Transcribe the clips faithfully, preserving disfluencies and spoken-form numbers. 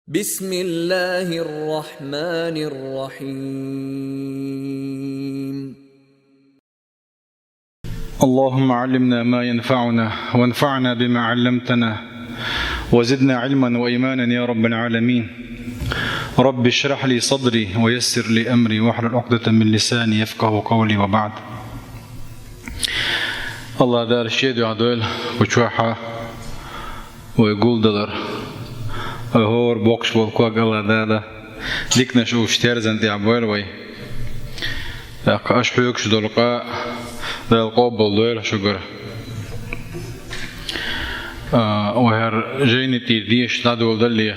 بسم الله الرحمن الرحيم. اللهم علمنا ما ينفعنا، وانفعنا بما علمتنا، وزدنا علما وإيمانا يا رب العالمين. رب اشرح لي صدري ويسر لي أمري واحلل عقدة من لساني يفقهوا قولي وبعد. АллахӀ Дала шеде дойла вай чохь а, вай гулдалар, вай хӀора боккхуш болу ког АллахӀ Дала диканаш уьш терзан тӀехь бойла вай. ТӀаккха аша хьоьгуш долу къа Дала къобал дойла шуьгара. А, вай хӀара жайни тӀера деша дӀадоладале,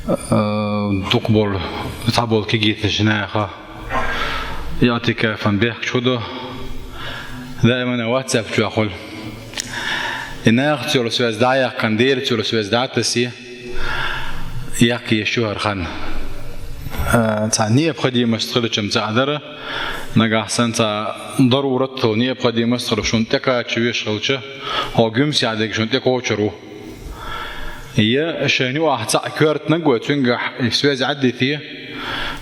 а, дукха болу, цхьаболу кегийтинчу наха иӀтикафан бехкаш хӀу ду, даимана WhatsApp чохь хуьлу. И нахаца йолу связь дӀа а яьккхина, Делаца йолу связь дӀа а тассе, яккха езаш ю хӀара хан. А, цхьа необходимость хилча-м цхьа а дара, нагахь санна цхьа дарурат а, необходимость а хилча, шуна тӀекхача веш хилча, хьо гуьмсехь дерг шуна тӀекхочур ву. Я шайна юкъахь цхьаъ коьртаниг вай, цуьнгахь и связь Ӏаддите,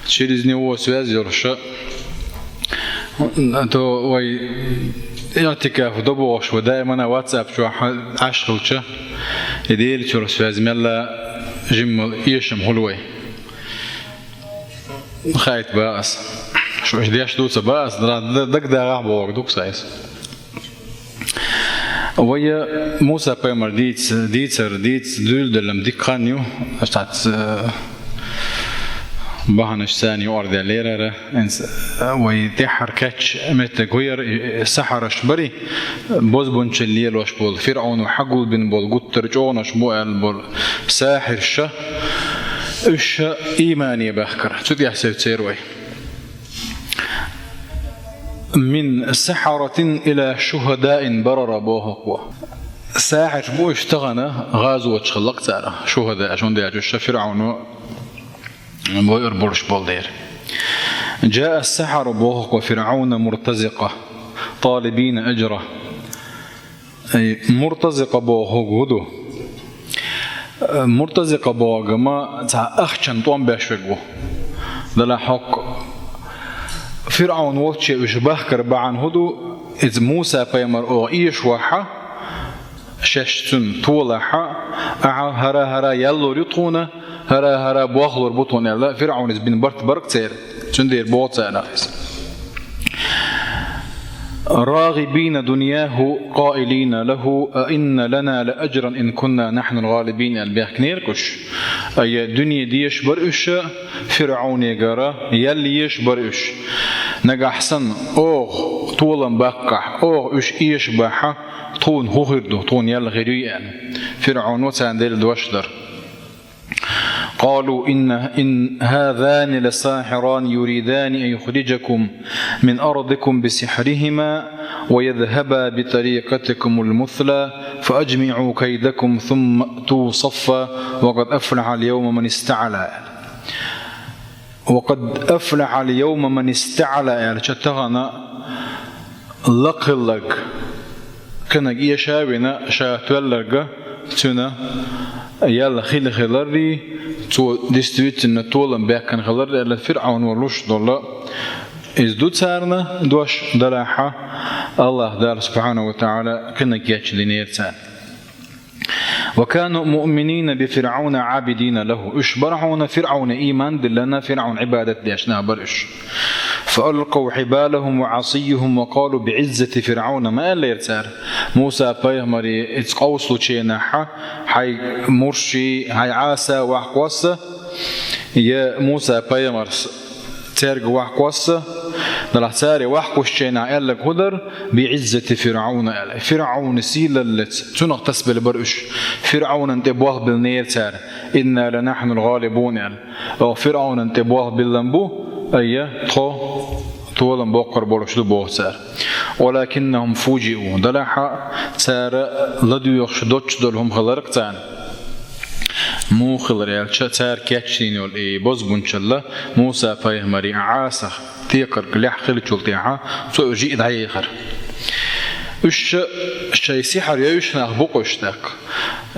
через него связь йолуш, а то вай иӀтикаф до бохуш, вай даимана WhatsApp чохь Ӏаш хилча, и Делаца йолу связь мелла жимма эшам хуьлу вай. Хаийта бан ас. Шу иштта деш ду ца бан ас, д-, д-, дагадагӀахь бохург ду-кх сан иза. Вай Муса-пайхамар дийца, дийцар, дийца дуьйладаллалц дика хан ю, цхьацца, э, бахьанаш царна юкъара даьлла лерара, хӀинца, э, вай тӀаьххьара кхаьчча меттиг хӀу яра, э, сахьараш барий, бозбунчалла лелош болу, ФирӀауно хьагулбина болу гуттар а чӀогӀанаш бу аьлла болу сахьирша, уьш ша иймане баьхкира. Цу тӀехь севцера вай. «من سحرة إلى شهداء بررة», боху-кх вай. Сахьирш бу уьш тахана гӀазоташ хилла-кх цара, шухӀада, шуна дечу ша ФирӀауно бойур болуш болу дера. «جاء السحرة», боху-кх вай, «فرعون مرتزقة طالبين أجرا». Ай, муртазикъа бохург хӀу ду? Э, муртазикъа бохург-м цхьа ахчан тӀом беш верг ву. Делахь хӀокху ФирӀаун волчче уьш бахкар бахьана хӀу ду, иза Муса-пайхамар оха эшавахь, шаьш цунна толахь, ахьа хӀара-хӀара ял лур ю тхуна, хӀара-хӀара болх лур бу тхуна аьлла, ФирӀауна иза бина барт бара-кх церан, цундела боху царах иза. «راغبين دنياه قائلين له أئن لنا لأجرا إن كنا نحن الغالبين», аьлла бехкинера-кх уьш. Ай, дуьне дезаш бара уьш, ФирӀаунегара ял езаш бара уьш. Нагахь санна оха толам баккхахь, оха уьш эшабахь, тхуна хӀун хир ду, тхуна ял хир юй аьлла, ФирӀауно царна делла дош дара. «قالوا إن، إن هذان لساحران يريدان أن يخرجاكم من أرضكم بسحرهما ويذهبا بطريقتكم المثلى فأجمعوا كيدكم ثم ائتوا صفا وقد أفلح اليوم من استعلى». «وقد أفلح اليوم من استعلى», аьлча, тахана лакхилларг кхиниг эша а вина, ша тоьлларг цуьнан ял хилла хиларрий, цо действительно толам баьккхина хиларрий аьлла, ФирӀаун волуш долу иза ду царна дош, делахь АллахӀ Дала субхьанаху ва таӀала кхиниг кечдинера царна. «وكانوا مؤمنين بفرعون عابدين له». Уьш бара хьуна ФирӀауне ийман диллина, ФирӀаунна Ӏибадат деш нах бара уьш. «فألقوا حبالهم وعصيهم وقالوا بعزة فرعون». Ма аьллера цара Муса-пайхамаре иза къовсалучу хенахь: «Хьайн мурший, хьайн Ӏаса ваха кхосса, я Муса-пайхамарс цаьрга ваха кхосса», делахь цара ваха кхуссучу хенахь аьлларг хӀун дара? «بعزة فرعون», аьлла. ФирӀаунан сийлаллица цунах тасабелла бара уьш. ФирӀаунна тӀе болх биллинера цара. «إنا لنحن الغالبون», аьлла. Оха ФирӀаунна тӀе болх биллина бу, айя, тхо толам боккхур болуш ду боху цара. «ولكنهم فوجئوا», делахь а цара ладоьгӀуш доцуш долу хӀума хилира-кх царна. Муха хилира аьлча, цара кечдина йолу и бозбунчалла Муса-пайхамаран Ӏасах текхарг лаьхьа хиллачул тӀаьхьа, цо уьш жиъ дӀаехира. Уьш ша шайн сихьар йовзуш нах бу-кх уьш тӀаккха.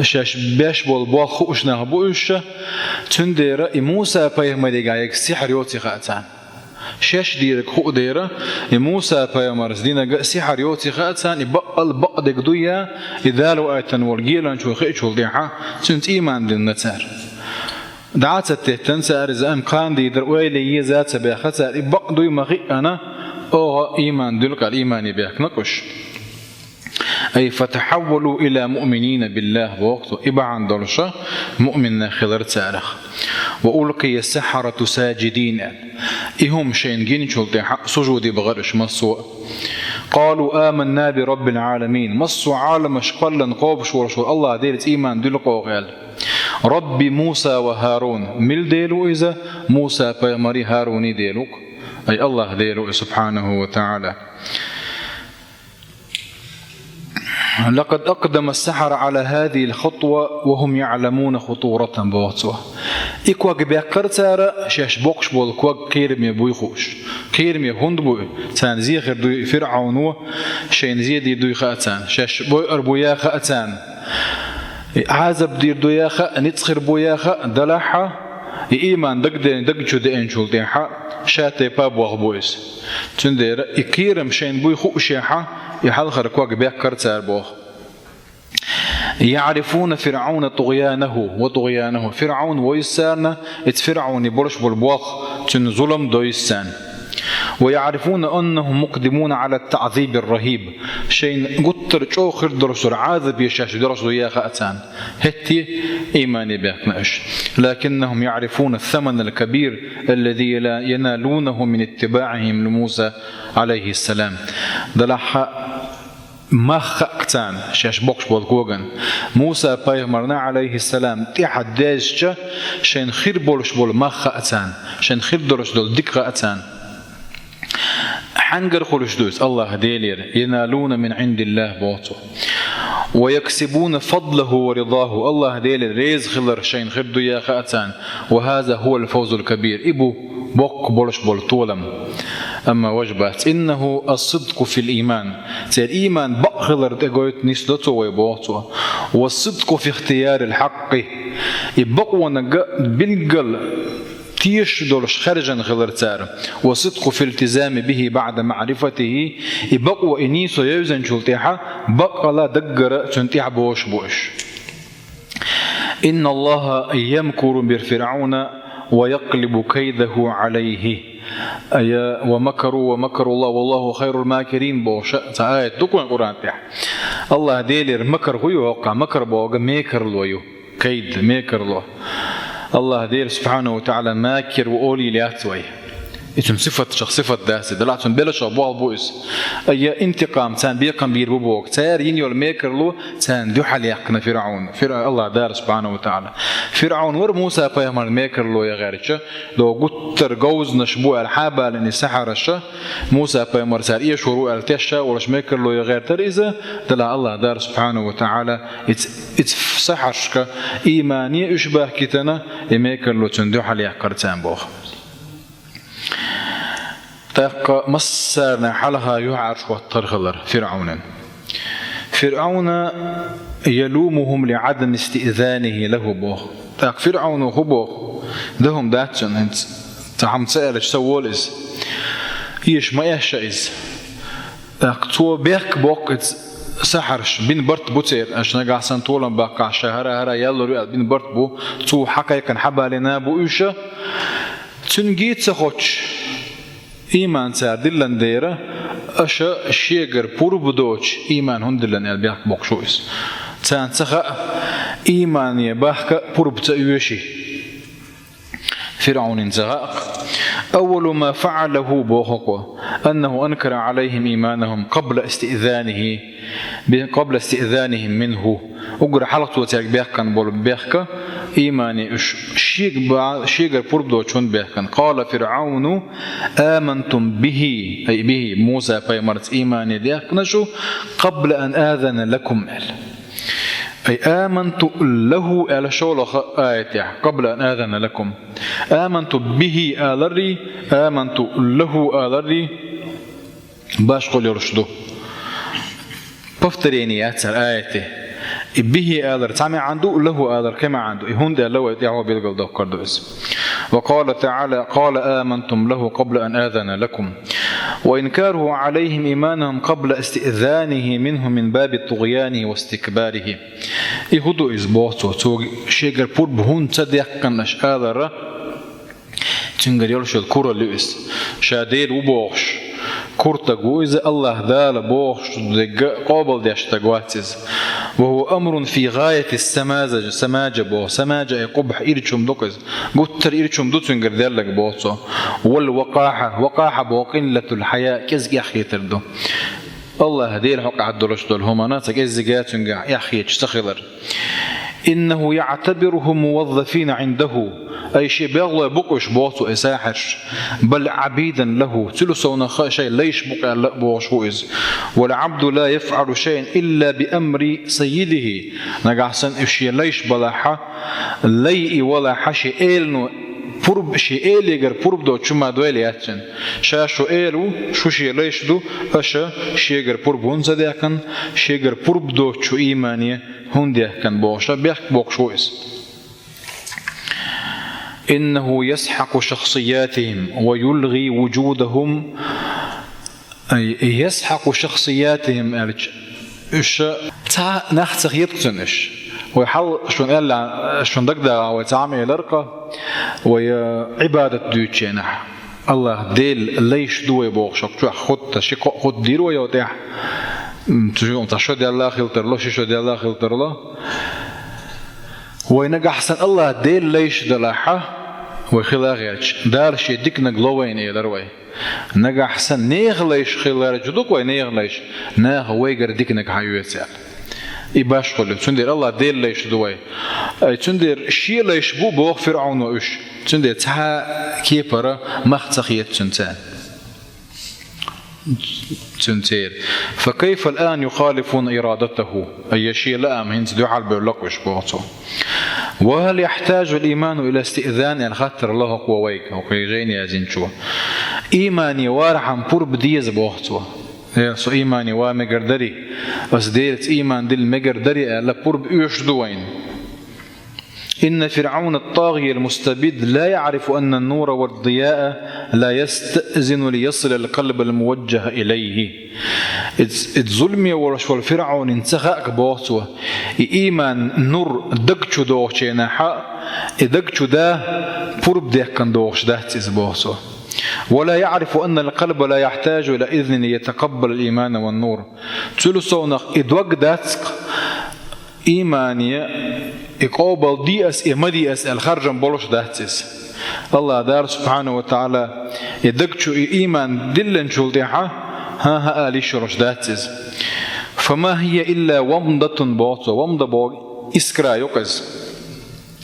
Шаьш беш болу болх хууш нах бу уьш, цундела и Муса-пайхамарегахь ерг сихьр йоций хаьа царна. Шаьш дийриг хууш дара, и Муса-пайхамарца динарг сихьр йоций хаьа царна, и бакъал бакъдерг ду я, и Дала ваийтина волу геланчо хиъчул тӀаьхьа цуьнца ийман дина цара. ДӀа а ца теттина цара иза, амма кхана дийр дара, ойла еза а ца баьхна цара, и бакъ дуй ма хиъна, оха ийман дуьллу кхаьа, иймане баьхкина уьш. Ай фатахьаввалу иля муъминина биллахь боху цо, и бахьана долуша муъминнах хилар царах. Ва улкъия сахьарату саджидин аьлла. И хӀума шайна гиначул тӀаьхьа сужуде бахара уьш массо а. Къалу аманна би раббил Ӏаламин. Массо а Ӏаламаш кхоьллина кхобуш волуш волу Аллах Делаца ийман дуьллу кхо аьлла. Рабби Муса ва Харун. Мила Дела ву иза? Муса-пайхамарий, Харуний Дела ву-кх. Ай Аллах Дела ву иза, субхьанаху ва таӀала. Лакъад акъдама ас-сахьара Ӏала хазихил хатва ва хӀум яӀламуна хатуратахӀа боху цо. И ког баьккхира цара, шаьш боккхуш болу ког кхераме буй хууш. Кхераме хӀунда бу? Царна зен хир дуй ФирӀауно, шайна зен дийр дуй хаьа царна, шаьш бойур бу я хаьа царна. И Ӏазап дийр ду я хаьа, ницкъ хир бу я хаьа, делахь а, и ийман дагадеана, даг чу деанчул тӀаьхьа ша тайпа боху бу иза. Цундела и кхерам шайна буй хуушехь, и хьалхара ког баьккхира цара боху. ЯӀрифуна ФирӀауна тугӀянаху ва тугӀянаху. ФирӀаун войза царна, иза ФирӀауне болуш болу болх, цуьнан зулам дойза царна. Ва яӀрифуна аннахум мукъдимуна Ӏала ат-таӀзибир рахӀиб. Шайна гуттар а чӀогӀа хир долуш долу Ӏазапе шаьш доьлхуш ду я хаьа царна. ХӀетте иймане баьккхина уьш. Лакиннахум яӀрифуна ас-самана ал-кабир, аллази яна-, яналунаху мин иттибаӀихим ли Муса, Ӏалайхиссалам. Делахь а мах хаьа царна, шаьш боккхуш болу коган. Муса-пайхамарна, Ӏалайхиссалам, тӀаьхьа дезча, шайна хир болуш болу мах хаьа царна, шайна хир долуш долу дика хаьа царна. Хьаьнгара хуьлуш ду иза? Аллах Делера, яналуна мин Ӏиндиллахь боху цо. Ва яксибуна фадлаху ва ридаху. Аллах Делера реза хилар шайна хир ду я хаьа царна. Ва хаза хӀувал фавзул кабир. И бу боккха болуш болу толам. Амма важа бац. Иннаху ас-сидкъу фил ийман. Церан ийман бакъ хилар тӀе гойту нисдо цо вай боху цо. Ва ас-сидкъу фи ихтиярил хьакъкъи. И бакъониг билггал тешаш долуш хаьржина хилар цара. Ва ас-сидкъу фи илтизами бихӀи баӀда маӀрифатихӀи. И бакъо и нийсо евзинчул тӀаьхьа бакъала даггара цуьнан тӀаьхьа бохуш бу уьш. Инна Аллаха ямкуру би ФирӀауна ва якълибу кайдаху Ӏалайхи. Ая, ва макару ва макару Аллах, валлаху хайрул макирин бохуш цхьа аят ду-кх вайн Къуръан тӀехь. Аллах Делера макар хӀу ю хӀокху, макар бохург мекарло ю. Кайд, мекарло. Аллах Дела субхьанаху ва таӀала макир ву олийла яц вай. И цуьнан сифаташах сифат дац, делахь цуьнан белшах болх бу иза. Ая интикъам, царна бекхам бийр бу боху. Цара йина йолу мекарло царна дуьхьал яьккхина ФирӀаун. ФирӀа-, Аллах Дала субхьанаху ва таӀала. ФирӀаун вара Муса-пайхамарна мекарло ян гӀерташ, догу гуттар говзанаш бу аьлла хьабалийна и сахьараш, Муса-пайхамар цара эшор ву аьлла тешаш а волуш мекарло ян гӀертара иза, делахь Аллах Дала субхьанаху ва таӀала иза, иза сахьаршка иймане уьш бахкийтина, и мекарло цуьнан дуьхьал яьккхира царна боху. ТӀаккха массарна хьалха юьхьӀаьржа хӀоттар хилар ФирӀаунан. ФирӀауна ялумухум ли Ӏадами истиъзанихи лаху боху. ТӀаккха ФирӀауно хӀу боху? Дан хӀума дац цуьнан хӀинца. Цхьа хӀума ца аьлча, ца волу иза. Эша ма эшша иза. ТӀаккха цо бехк боккху иза сахьарш, бина барт бу церан, аша нагахь санна толам баккхахь, ша хӀара-хӀара яллур ю аьлла бина барт бу, цо хьакхайкхина хьабалийна бу уьш. Цуьнан гица ца хоттуш, ийман цара диллина дера, аша шегара пурба доцуш ийман хӀунда диллина аьлла бехк боккхуш ву иза. Царна ца хаьа, иймане бахка пурба ца оьший. ФирӀаунна ца хаьа. Аввалу ма фаӀалаху боху-кх, аннаху анкара Ӏалайхим ийманахум къабла истиъзанихи, би-, къабла истиъзанихим минху. Уггар хьалха цо цаьрга бехкан болу бехка, иймане уьш шега ба-, шегара пурба доцуш хӀунда бехкан. Къала ФирӀауну: «Амантум бихи», ай бихи, Муса-пайхамарца иймане дехкана шу, «къабла ан азана лакум», аьлла. Ай аманту лаху аьлла шолгӀа аятехь, къабла ан азана лакум. Аманту бихи аларрий, аманту лаху аларрий, башхо йолуш ду. Повторение яц хӀара аятан. И به алар цхьа маӀан ду, له алар кхы маӀан ду. И хӀунда аьлла вай тӀаьхьо билгалдоккхур ду иза. وقال تعالى: قال آمنتم له قبل أن آذن لكم. وإنكاره عليهم إيمانهم قبل استئذانه منه من باب طغيانه واستكباره. И хӀун ду иза боху цо, цо шегара пурба хӀунда ца даьккхина аша алара, цуьнгара йолуш йолу куралла ю иза. Ша Дела ву бохуш, кура стаг ву иза, АллахӀ Дала бохуш дерг къобалдеш стаг вац иза. وهو أمر في غاية السماجة، самаджа боху. Самаджа ай къубхьа ирча хӀума ду-кх иза. Гуттар ирча хӀума ду цуьнгара деллаг боху цо. والوقاحة، вакъахьа боху къиллатул хьая, кӀезиг эхь хетар ду. АллахӀ Делан хьокъехь долуш долу хӀуманна ца кӀеззига цуьнгахь эхь хеташ ца хилар. إنه يعتبرهم موظفين عنده. Ай шен бегӀлой бу-кх уьш боху цо, и сахьарш. بل عبيدا له. Цуьнан совнаха шайн лайш бу-кх аьлла а бохуш ву иза. والعبد لا يفعل شيئا إلا بأمر سيده. Нагахь санна уьш шен лайш балахьа, лай и валахьа, шен элано пурба, шен элегара пурба доцучу хӀума дойла яц цуьнан. Ша шу эла ву, шу шен лайш ду, аша шегара пурба хӀунда ца даьккхина, шегара пурба доцучу иймане хӀунда даьккхина бохуша, бехк боккхуш ву иза. إنه يسحق شخصياتهم ويلغي وجودهم. Ай, يسحق شخصياتهم аьлча, уьш цхьа нах ца хета-кх цуьнан уьш. Вай хьал шуна аьлла, шуна дагадогӀу вай цхьа хӀума элира-кх, вай, э, Ӏибадат дуьйцучу хенахь. АллахӀ Делан лайш ду вай бохуш, хӀокху чохь хӀотта, ши-кхо хӀотта дийр вай йо тӀехь. М, цу юкъана цхьа шо делла а хила тарло, ши шо делла а хила тарло. Вай нагахь санна АллахӀ Делан лайш далахьа, вай хила а гӀерташ, Дала шен диканиг ло вайна элира вай. Нагахь санна нехан лайш хиларчу ду-кх вай нехан лайш, наха вайгара диканиг хьан оьцу аьлла. И башхалла ю. Цундела АллахӀ Делан лайш ду вай. Ай, цундела шен лайш бу боху ФирӀауно уьш. Цундела цхьа кепара мах ца хета цуьнан царна. Цуьнан церан. فكيف الآن يخالفون إرادته؟ Ай, шен лаам хӀинца дуьхьал бевлла-кх уьш боху цо. وهل يحتاج الإيمان إلى استئذان аьлла хаттар ло хӀокхо вайга, хӀокху жайна яздинчо. Иймане вархьама пурба деза боху цо. Э, со иймане ван мегар дарий, ас Делаца ийман дилла мегар дарий аьлла пурба оьшуш ду вайна. إن فرعون الطاغية المستبد لا يعرف أن النور والضياء لا يستأذن ليصل القلب الموجه إليه. Иза, иза зуламе волуш волу ФирӀаунна ца хаьа-кх боху цо, и ийман нур даг чу догӀучу хенахьа, и даг чу дан пурба дехкина догӀуш дац иза боху цо. ولا يعرف أن القلب لا يحتاج إلى إذن ليتقبل الإيمان والنور. Цуьнан совнаха и дог дац-кх, иймане, и къобал де ас, и ма де ас аьлла харжам болуш дац иза. АллахӀ Дала, субхьанаху ва таӀала, и даг чу и ийман диллинчул тӀаьхьа, хӀан-хӀа ала йиш йолуш дац иза. فما هي إلا ومضة боху цо, вамда боху искра ю-кх иза.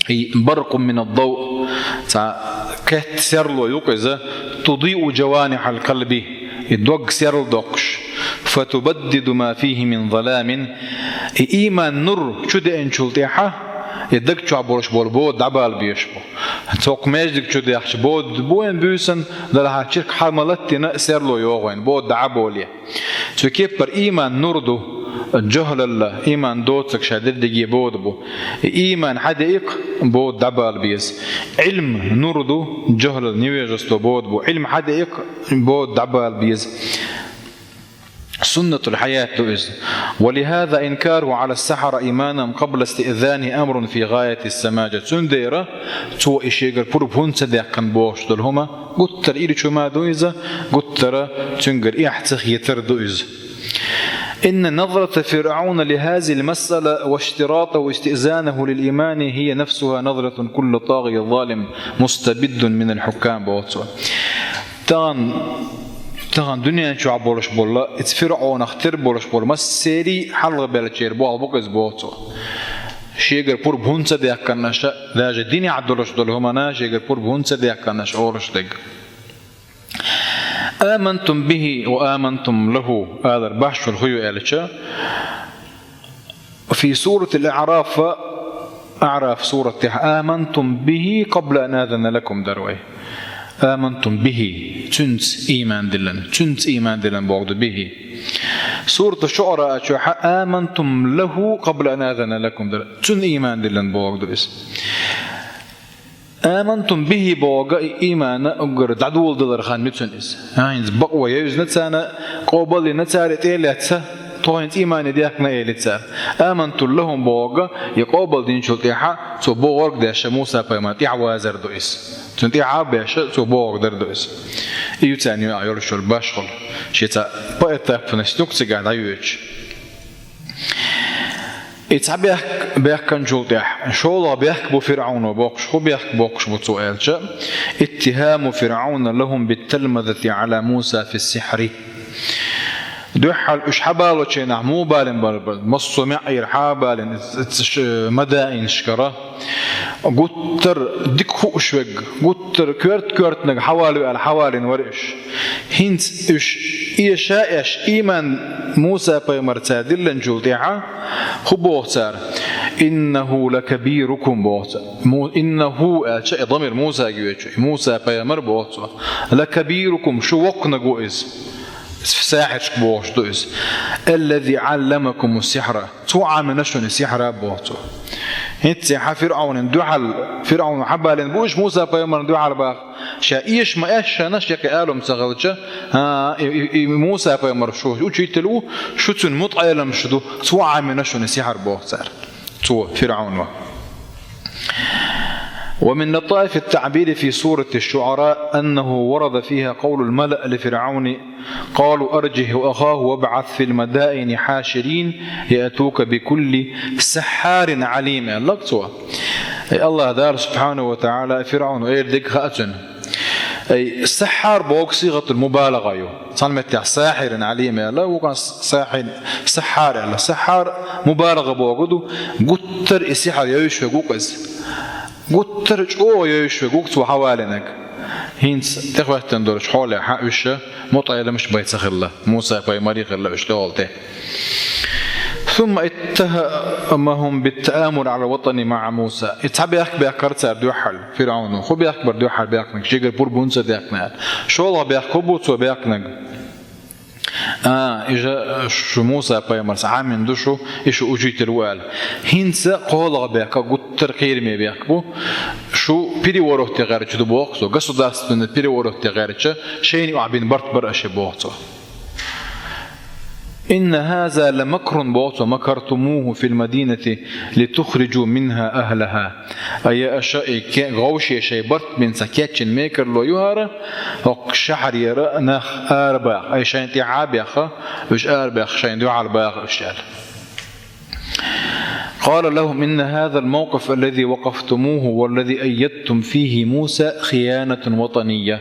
И برق من الضوء, цхьа кхетта серло ю-кх иза, تضيء جوانح القلب, и дог серладоккхуш, فتبدد ما فيه من ظلام, и ийман нур чу деанчул тӀаьхьа, и даг чохь болуш болу бода дӀабала безаш бу. Цо кху маьждиг чу дехча бода бу вайн буьйсан, делахьа чиркх хьала ма латтина серло йогӀу вайн, бода дӀа а боле. Цу кеппара ийман нур ду, жохӀлалла, ийман доцург ша дерриге бода бу. И ийман хьан деа-кх, бода дӀабала беза. Ӏилм нур ду, жохӀлалла, невежество бода бу. Ӏилм хьан деа-кх, бода дӀабала беза. Суннатул хьаят ду иза. ولهذا إنكاره على السحرة إيمانهم قبل استئذانه أمر في غاية السماجة. Цундела цо и шегара пурба хӀунда ца даьккхина бохуш долу хӀума гуттара ирча хӀума ду иза, гуттара цуьнгара эхь ца хетар ду иза. إن نظرة فرعون لهذه المسألة واشتراطه استئذانه للإيمان هي نفسها نظرة كل طاغية ظالم مستبد من الحكام боху цо. Тахана, тахана дуьнен чохь болуш болу, иза ФирӀаунах тера болуш болу массерий хьалхабеллачеран болх бу-кх иза боху цо. Шегара пурба хӀунда ца даьккхина аша, даже динехь долуш долу хӀуманна шегара пурба хӀунда ца даьккхина аша олуш дерг. آمنتم به وآمنتم له алар башхалла хӀун ю аьлча, في سورة الأعراف, АӀраф сурат тӀехь, آمنتم به قبل أن آذن لكم дара вай. آمنتم به, цуьнца ийман диллина, цуьнца ийман диллина боху ду, به. Сурату Шуъара чу хьа «Амантум лаху къабла ан азана лакум» дара. Цунна ийман диллина бохург ду иза. «Амантум бихи» бохург и ийман уггар дӀадоладалар хан ма ю цунна иза. ХӀинца бакъо евзина царна, къобалйина цара, тӀе а лаьцна, тхо хӀинца иймане даьккхина эли цара. «Аманту лахум» бохург и къобалдинчул тӀехьа цо бохург деш Муса пайхамар тӀехьавазар ду иза. Цунна тӀехьа а беш, цо бохург дар ду иза. И ю царна юкъахь йолуш йолу башхалла. Шен цхьа поэтаппанаш стук цигахь дӀайоьдуш. И цхьа бехк баьккхинчул тӀаьхьа, шолгӀа бехк бу ФирӀавно боккхуш, хӀун бехк боккхуш бу цо аьлча, «Иттихаму ФирӀавна лахум битталмазати Ӏала Муса фи сихьри». Дуьххьал уьш хьабалочийнахь муха балийна бара, массо а маьӀӀера хьабалийна, ц-, ц-, ш-, мадаинашкара. Гуттар дика хууш верг, гуттар коьрта-коьртаниг хьавалаве аьлла хьавалийна вара уьш. ХӀинца уьш эша а эш, ийман Муса пайхамарца диллинчул тӀаьхьа, хӀун боху цара? «Иннаху лакабирукум», боху цара. Му-, «иннаху» аьлча, и дамир Мусага йоьду, и Муса пайхамар боху цо. «Лакабирукум», шу воккханиг ву иза. Сахьиршка бохуш ду иза. «Аллази Ӏалламакуму сихьра». Цо Ӏамийна шуна и сихьр, боху цо. ХӀинца хьа ФирӀавнана дуьхьал, ФирӀавно хьабалийна бу уьш Муса пайхамарна дуьхьал баха. Ша эша ма эшшана, шен кхин ала хӀума ца хилча, а, и, и, и Муса пайхамар шу учитель ву, шу цуьнан мутаӀеламаш ду, цо Ӏамийна шуна и сихьр, боху цара. Цо, ФирӀавно. ومن لطائف التعبير في سورة الشعراء أنه ورد فيها قول الملأ لفرعون قالوا أرجه وأخاه وابعث في المدائن حاشرين يأتوك بكل سحار عليم. Лакцо. Ай, Аллах Дала субхьанаху ва таӀала ФирӀавно эр диг хаьа цунна. Ай, сахьар бохург сигъатул мубалагъа ю. Цхьана меттехь сахьирун Ӏалим аьлла, вукхунна сахьир, сахьар аьлла. Сахьар мубалагъа бохург ду, гуттар и сихьар йовзаш верг ву-кх иза. Гуттар чӀогӀа йовзаш верг ву-кх цо хьавалийнарг. ХӀинца тӀехӀоьттина долчу хьолехь уьш мутаӀеламаш бен ца хилла, Муса пайхамаре хилла уьш тӀехула тӀе. ثم اتهمهم بالتآمر على الوطن مع موسى. И цхьа бехк баьккхира цара дуьххьал, ФирӀавно. ХӀун бехк бара дуьххьал баьккхинарг? Шегара пурба хӀунда ца даьккхина аьлла. ШолгӀа бехк хӀун бу цо баьккхинарг? А, иза шу Муса пайхамарца Ӏамийна ду шу, и шу учитель ву аьлла. ХӀинца кхоалгӀа бехк, гуттар кхераме бехк бу. Шу переворот де гӀерташ ду боху цо, государственный переворот де гӀерташ, шайна юкъахь бина барт бара аша боху цо. إن هذا لمكر, боху цо, مكرتموه في المدينة لتخرجوا منها أهلها. Ай, аша и ке-, вовше шайн барт бина ца кечйина мекарло ю хӀара, хӀокху шахьарера нах арабаха, ай, шайна тӀаьхьа а бехха, уьш арабаьхна шайна дуьхьал баха уьш аьлла. قال لهم إن هذا الموقف الذي وقفتموه والذي أيدتم فيه موسى خيانة وطنية.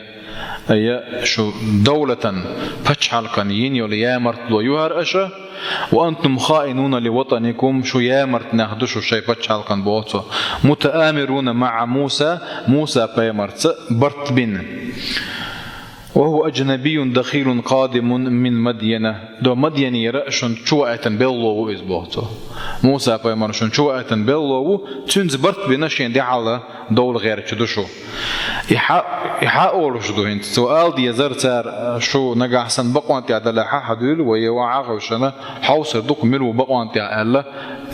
Ай, шу давлатан, пачхьалкхан йина йолу ямартло ю хӀара аша, وأنتم خائنون لوطنكم, шу ямарт нах ду шу шайн пачхьалкхан, боху цо. متآمرون مع موسى, Муса пайхамарца барт бина. وهو أجنبي دخيل قادم من مدين. До Мадьянера шуна чуваийтина белло ву иза, боху цо. Муса пайхамар шуна чуваийтина белло ву, цуьнца барт бина шен дуьхьал довла гӀерташ ду шу. И хьа-, и хьа олуш ду хӀинца. Цо ала дезара цара, шу нагахь санна бакъонна тӀехь далахь, хьан дуьйла вай, я ван Ӏа хевшина, хьовсур ду-кх мила ву бакъонна тӀехь аьлла.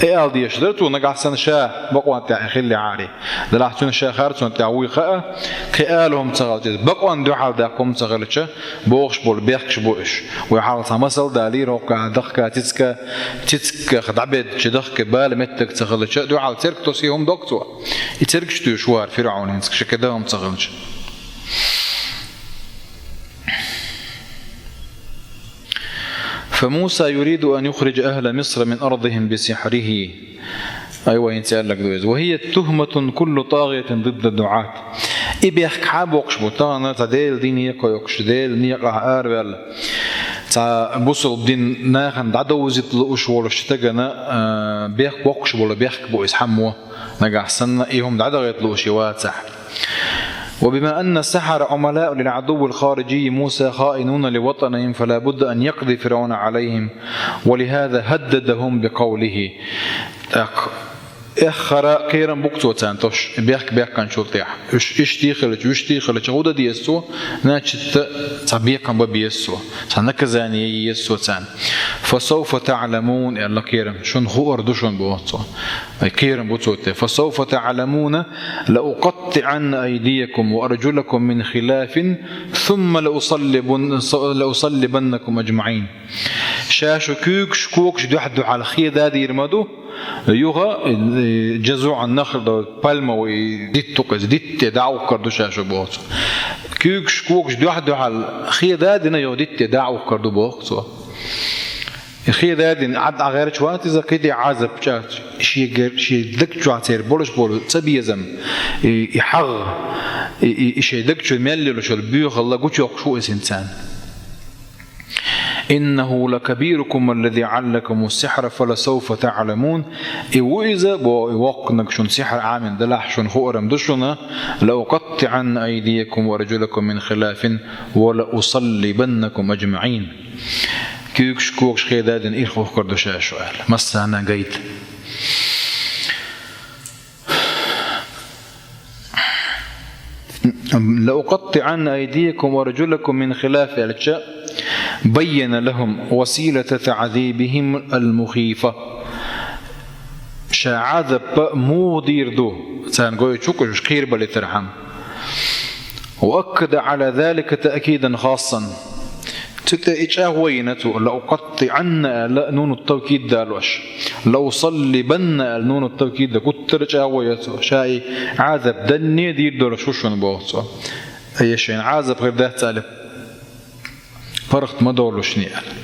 И ала дезаш дара цо, нагахь санна ша бакъонна тӀехь и хиллехьара. Делахь цуьнан ша харцонна тӀехь вуй хаьа, кхин ала хӀума ца хилча, иза бакъонна дуьхьал даккха хӀума ца хилча, бохуш болу бехкаш бу уьш. Вай хьалха цхьа масал далийра, хӀокху дахка цицка, цицках дӀабедча дахка бала меттиг ца хилча, дуьхьал церг тосий хӀума дог цо. И цергаш туьйш вара ФирӀавн хӀинца, ши кхин дан хӀума ца хилча. فموسى يريد أن يخرج أهل مصر من أرضهم بسحره. Айва, хӀинца аьлларг ду иза. وهي تهمة كل طاغية ضد دعاة. И бехк хьан боккхуш бу, тахана цхьа Делан дин некъа йоккхуш, Делан некъахь араваьлла, цхьа бусалба дин нахана дӀадовзийта лууш волуш стагана, а, бехк боккхуш болу бехк бу иза хьаммо, нагахь санна и хӀума дӀадахийта лууш и вацахь. وبما أن السحرة عملاء للعدو الخارجي موسى خائنون لوطنهم، فلا بد أن يقضي فرعون عليهم، ولهذا هددهم بقوله. Так, Эххара кхерам бу-кх цо царна тосуш, бехк баьккхинчул тӀехьа. Уьш иштта хилча, вуьшта хилча, гӀо дан деза цо, значит, цхьа бекхам бан беза цо, цхьа наказание е еза цо царна. «فسوف تعلمون», аьлла кхерам, шуна хуур ду шуна, боху цо. Ай, кхерам бу цо тӀе. «فسوف تعلمون لأقطعن أيديكم وأرجلكم من خلاف ثم لأصلبن-، لأصلبنكم أجمعين». Ша шу куьйгаш, когаш дуьхь-дуьхьал хедадийр ма ду, юха, э, «جذوع النخل», пальмовый дитт ду-кх иза, дитта тӀе дӀа а ухкар ду ша шу, боху цо. Куьйгаш, когаш дуьхь-дуьхьал хедадина, юха дитта тӀе дӀа а ухкар ду, боху цо. И хедадина, Ӏад Ӏа гӀерташ вац иза, кхидӀа Ӏазап чӀагӀ, шегар, шен даг чохь церан болуш болу цабезам, и, и хьагӀ, и, и, и шен даг чу мел йолуш йолу боьхалла гучуйоккхуш ву иза хӀинца царна. «إنه لكبيركم الذي علمكم السحر فلسوف تعلمون». И ву иза, бо, и воккханиг шуна сихьр Ӏамийна делахь, шуна хуур ду шуна: «لأقطعن أيديكم وأرجلكم من خلاف ولأصلبنكم أجمعين». Куьйгаш, когаш хедадина, ирх ухкар ду ша шу аьлла. Массарна гайта. «لأقطعن أيديكم وأرجلكم من خلاف», аьлча, «بين لهم وسيلة تعذيبهم المخيفة». Ша Ӏазап муха дийр ду, царна гойтуш ву-кх уьш кхерабалийтархьама. «وأكد على ذلك تأكيدا خاصا». Цу тӀе и чӀагӀо йина цо, «لأقطعن» аьлла, нуну тавкид далош. «لأصلبن» аьлла, нуну тавкид а гуттара а чӀагӀо йо цо. Ша и Ӏазап данне дийр долуш ву шуна, боху цо. Ай, шайна Ӏазап хир дац аьлла, паргӀат ма долушний аьлла.